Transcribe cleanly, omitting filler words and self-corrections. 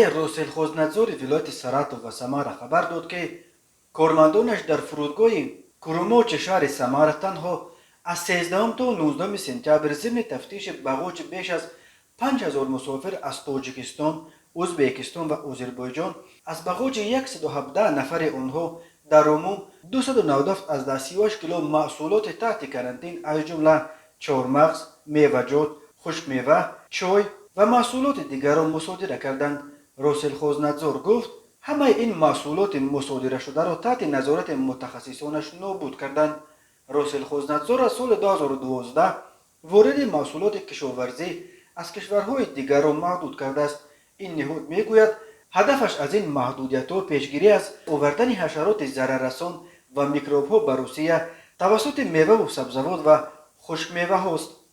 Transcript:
Идораи Россельхознадзори вилояти Саратов ва Самара хабар дод, ки кормандонаш дар фурудгоҳи Курумочи шаҳри Самара танҳо аз 13 то 19 сентябр зимни тафтиши бағоҷи беш аз 5000 мусофир аз Тоҷикистон, Ӯзбекистон ва Озарбойҷон аз бағоҷи 117 нафари онҳо дар умум 297,38 кило маҳсулоти таҳти карантин, аз ҷумла чормағз, меваҷот, хушкмева, чой ва маҳсулоти дигарро мусодира карданд. Россельхознадзор гуфт, ҳамаи ин маҳсулоти мусодирашударо таҳти назорати мутахассисонаш нобуд карданд. Россельхознадзор аз соли 2012 вориди маҳсулоти кишоварзӣ аз кишварҳои дигарро маҳдуд кардааст. Ин ниҳод мегӯяд, ҳадафаш аз ин маҳдудиятҳо пешгирӣ аз овардани ҳашароти зараррасон ва микробҳо ба Русия тавассути меваву сабзавот ва хушкмеваҳост.